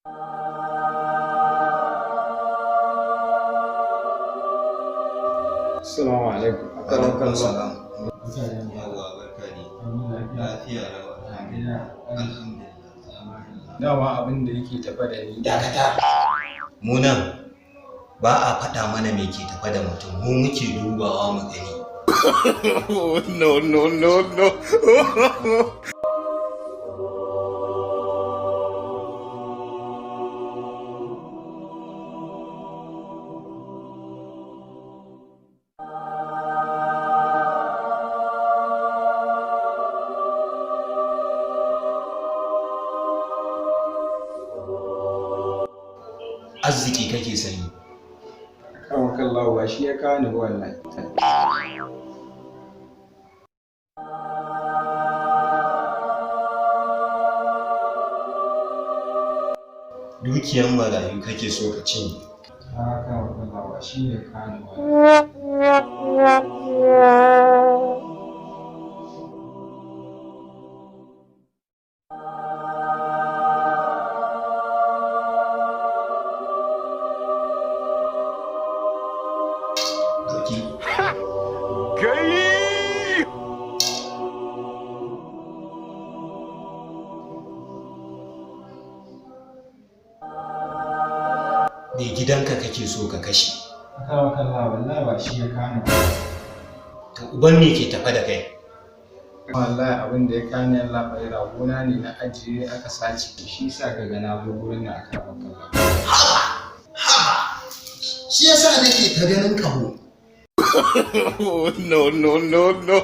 Assalamu alaikum. Alaikum salam. Yawwa, barka ne. Lafiya lau, alhamdulillah. Alhamdulillah. Dama abin da yake tafa da ni. Dakata. Mu nan ba a faɗa mana me ke tafa da mutum, mu muke dubawa mu gani. No, no, no, no. Arziki kake sani. Akramakallahu, ba shi ya kawo ni ba wallahi. Dukiyan marayu kake so ka cinye. Akramakallahu, ba shi ya kawo ni ba. Dauki. Gai! Mai gidanka kake so ka kashe. Akramakallahu, wallahi ba shi ya kawo ni ba. To uban me ke tafa da kai? Wallahi abin da ya kawo ni, yallaɓai, ragona ne na ajiye aka sace. Shi sa ka ga na zo gurin nan, akramakallahu. Shi yasa nake ta ganin kaho. No, no, no, no.